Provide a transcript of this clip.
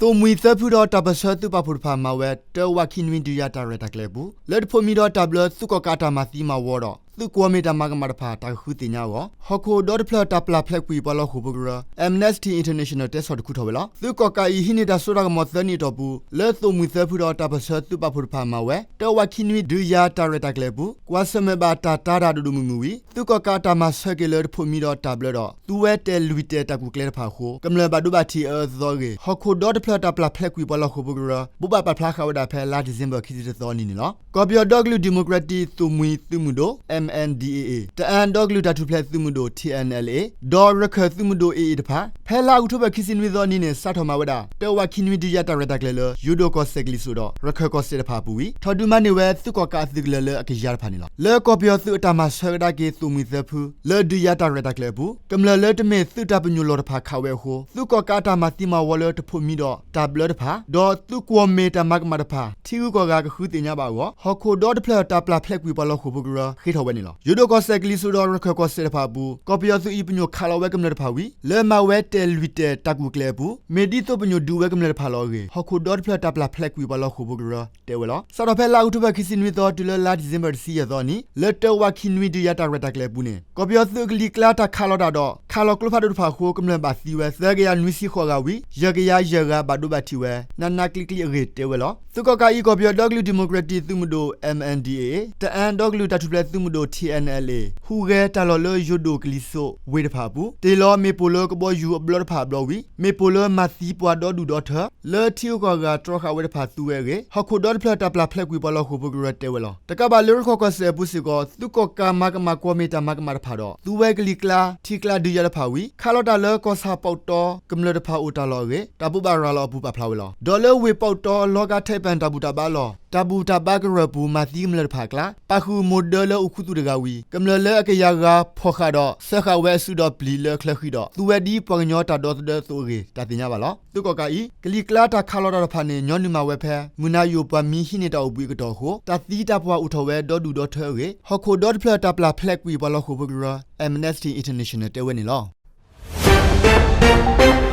သိၣ်မှံသၢဖုဒီးတၢ်ပၢၢ်ဆၢသုးပာ်ဖှိၣ်တဖၣ်မၤဝဲ တၢဝးခံနွံဒုးယၤတၢ်ရဲၣ်တၢ်ကျဲၤအပူၤ လၢတဖိးမံၤဒီးတၢ်ဘျၢသုးကီၣ်ကးအတၢ်မၤသံမၤဝီဒီး သုးကွီၢ်မ့ၢ်တၢ်မၤကမၣ်တဖၣ်တၢ်ကဃုသ့ၣ်ညါအဂီၢ် ဟီၣ်ခိၣ်ဒီတဖျၢၣ်တၢ်ပျၢ်ဖျဲးကွံာ်ပှၤလီၤဃိာ်ဖိကရၢ Amnesty International တဲဆီၣ်တခူထီၣ်ဝဲလီၤ. သုးကီၣ်ကးအံၤဟံးန့ၢ်တၢ်စိတၢ်ကမီၤသၢနံၣ်အတီၢ်ပူၤ လၢသိၣ်မှံသၢဖုဒီးတၢ်ပၢၢ်ဆၢသုးပာ်ဖှိၣ်တဖၣ်မၤဝဲ တၢဝးခံနွံဒုးယၤတၢ်ရဲၣ်တၢ်ကျဲၤအပူၤ ကွၢ်ဆၢၣ်မဲာ်ဘၣ်တၢ်တာ်တၢ်ဒိၣ်ဒိၣ်မုၢ်မုၢ်ဝံၤ သုးကီၣ်ကးအတၢ်မၤဆၢက့ၤလၢတဖိးမံၤဒီးတၢ်ဘျၢဒီး သူဝဲတဲာ်လွံၢ်တဲာ်တၢ်ကူၣ်ကျဲတဖၣ်အဃိ ကမျၢၢ်ဘၣ်ဒိဘၣ်ထံးအအၢအသီအဂ့ၢ် ဟီၣ်ခိၣ်ဒီတဖျၢၣ်တၢ်ပျၢ်ဖျဲးကွံာ်ပှၤလီၤဃိာ်ဖိကရၢ ဘိးဘၣ်ပာ်ဖျါဃာ်ဝဲဒၣ်ဖဲလါဒံၣ်စ့ဘၢၣ်ခံဆံတသီအနံၤန့ၣ်လီၤ. ကီၢ်ပယီၤဒီကလုာ်ဒံၣ်မိၣ်ကရ့ၣ်တံၣ်သိၣ်မှံသုးမုၢ်ဒိၣ် M N D A A တအၣ်ဒီကလုာ်တၢ်ထူၣ်ဖျဲးသုးမုၢ်ဒိၣ် T N L A ဒီးရခၢၣ်သုးမုၢ်ဒိၣ် A A တဖၣ် ဖဲလါအီးကထိဘၢၣ်ခံဆံနွံသီအနံၤန့ၣ် စးထီၣ်မၤဝဲဒၣ် တၢဝးခံနွံဒုးယၤတၢ်ရဲၣ်တၢ်ကျဲၤလၢ ယိၤဒိၣ်ကီၢ်စဲၣ်ကလံၤစိးဒီး ရခၢၣ်ကီၢ်စဲၣ်တဖၣ်အပူၤဝံၤ ထီၣ်ဒုးမၤန့ၢ်ဝဲ သုးကီၣ်ကးအသုးကလၢၤလၢအကယၤတဖၣ်န့ၣ်လီၤ. လၢကီၢ်ပယီၤသုးအတၢ်မၤဆၢကဒါက့ၤသိၣ်မှံသၢဖု လၢဒုးယၤတၢ်ရဲၣ်တၢ်ကျဲၤအပူၤ ကမျၢၢ်လၢတမ့ၢ်သုးတၢ်ပညိၣ်လီၢ်တဖၣ်ခးဝဲအဃိ သုးကီၣ်ကးအတၢ်မၤသံမၤဝီလၢတဖိးမံၤဒီးတၢ်ဘျၢတဖၣ် ဒီးသုးကွီၢ်မ့ၢ်တၢ်မၤကမၣ်တဖၣ် ထံဂုၤကီၢ်ဂၤကဃုသ့ၣ်ညါဘၣ်အဂီၢ် ဟီၣ်ခိၣ်ဒီတဖျၢၣ်တၢ်ပျၢ်ဖျဲးကွံာ်ပှၤလီၤဃိာ်ဖိကရၢ ဃ့ထီၣ်ဝဲန့ၣ်လီၤ. ယိၤဒိၣ်ကီၢ်စဲၣ်ကလံၤစိးဒီးရခၢၣ်ကီၢ်စဲၣ်တဖၣ်အပူၤ ကီၢ်ပယီၤသုးအံၤပညိၣ်ခးလီၤဝဲကမျၢၢ်တဖၣ်ဝံၤ လၢမၤဝဲတဲာ်လွံၢ်တဲာ်တၢ်ကူၣ်ကျဲၤအပူၤ မ့ၢ်ဒ်သိးပညိၣ်ဒုးဝဲကမျၢၢ်တဖၣ်လီၤအဂ့ၢ် ဟီၣ်ခိၣ်ဒီတဖျၢၣ်တၢ်ပျၢ်ဖျဲးကွံာ်ပှၤလီၤဃိာ်ဖိကရၢ တဲဝဲလီၤ. စးထီၣ်ဖဲလါအီးကထိဘၢၣ်ခံဆံနွံသီ တုၤလၢလါဒံၣ်စ့ဘၢၣ်တဆံယဲၢ်သီအနံၤ လၢတၢဝးခံနွံဒုးယၤတၢ်ရဲၣ်တၢ်ကျဲၤအပူၤန့ၣ် ကီၢ်ပယီၤသုးအကလံၤကျါတၢ်ခးလီၤတၢ်ဒီး ခးလီၤကျိဖးဒိၣ်တဖၣ်အဃိ ကမျၢၢ်ဘၣ်သံဝဲ သၢကယၤနွံဆံဃိးဂၤဝံၤ ယဲၢ်ကယၤယဲၢ်ဂၤဘၣ်ဒိဘၣ်ထံးဝဲ နးနးကျံးကျံးအဂ့ၢ်တဲဝဲလီၤ. သုးကီၣ်ကးအံၤ ကီၢ်ပယီၤဒီကလုာ်ဒံၣ်မိၣ်ကရ့ၣ်တံၣ်သုးမုၢ်ဒိၣ် M N D A A တအၣ်ဒီကလုာ်တၢ်ထူၣ်ဖျဲးသုးမုၢ်ဒိၣ် T N L A ဟူးဂဲၤတၢ်လီၢ်လၢယိၤဒိၣ်ကလံၤစိးဝ့ၢ်တဖၣ်အပူၤ တ့ၢ်လီၤမ့ၣ်ပိၢ်လၢကဘီယူၤအဘျီတဖၣ်အဘျီဝံၤ မ့ၣ်ပိၢ်လၢမၤသံပှၤဒီဒူၣ်ဒီထၢ လၢထံဂုၤကီၢ်ဂၤတြီဃာ်ဝဲတဖၣ်သူဝဲအဂ့ၢ် ဟီၣ်ခိၣ်ဒီတဖျၢၣ်တၢ်ပျၢ်ဖျဲးကွံာ်ပှၤလီၤဃိာ်ဖိကရၢတဲဝဲလီၤ. တကးဘၣ်လၢရခၢၣ်ကီၢ်စဲၣ်အပူၤစ့ၢ်ကီး သုးကီၣ်ကးမၤကမၣ်ကွီၢ်မ့ၢ်တၢ်မၤကမၣ်တဖၣ်ဒီး သူဝဲကလံၤကျါ ထံကျါဒုးယၤတဖၣ်ဝံၤ ခးလီၤတၢ်လၢကီၢ်ဆၣ်ပီးတီကမျၢၢ်တဖၣ်အိၣ်တၢ်လီၢ်အဂ့ၢ် တၢ်ဘိးဘၣ်ရၤလီၤအပူၤပာ်ဖျါဝဲလီၤ. ဒီးလၢဝ့ၢ်ပီးတီလီၤဂာ်ထဲးပၣ်တၢ်ဘူၣ်တၢ်ဘါလီၢ် တၢ်ဘူၣ်တၢ်ဘါကရၢၢ်ပူၤ မၤသံကမျၢၢ်တဖၣ်အကျါ ပာ်ဃုာ်မိၢ်ဒၢလၢအိၣ်ခူသူၣ်တဂၤဝံၤ ကမျၢၢ်လၢအကယၤဂၤဖီၣ်ဃာ်ဒီး စၢဃာ်ဝဲအစုဒီးပျံၤလၢအချၢဃံဒီး သူဝဲဒ်ပှၤကညီတၢ်ဒီသဒၢအသိးအဂ့ၢ် တၢ်သ့ၣ်ညါဘၣ်လီၤ. သုးကီၣ်ကးအံၤ ကလံၤကျါတၢ်ခးလီၤတၢ်တဖၣ်န့ၣ် ညီနုၢ်မၤဝဲဖဲ မုၢ်နၤယိာ်ပှၤမံဟံးန့ၢ်တၢ်အိၣ်ဘှံးအကတီၢ်အဃိ တၢ်သံတၢ်ပှၢ်အိၣ်ထီၣ်ဝဲဒီဒူၣ်ဒီထၢအဂ့ၢ် ဟီၣ်ခိၣ်ဒီတဖျၢၣ်တၢ်ပျၢ်ဖျဲးကွံာ်ပှၤလီၤဃိာ်ဖိကရၢ Amnesty International တဲဝဲန့ၣ်လီၤ.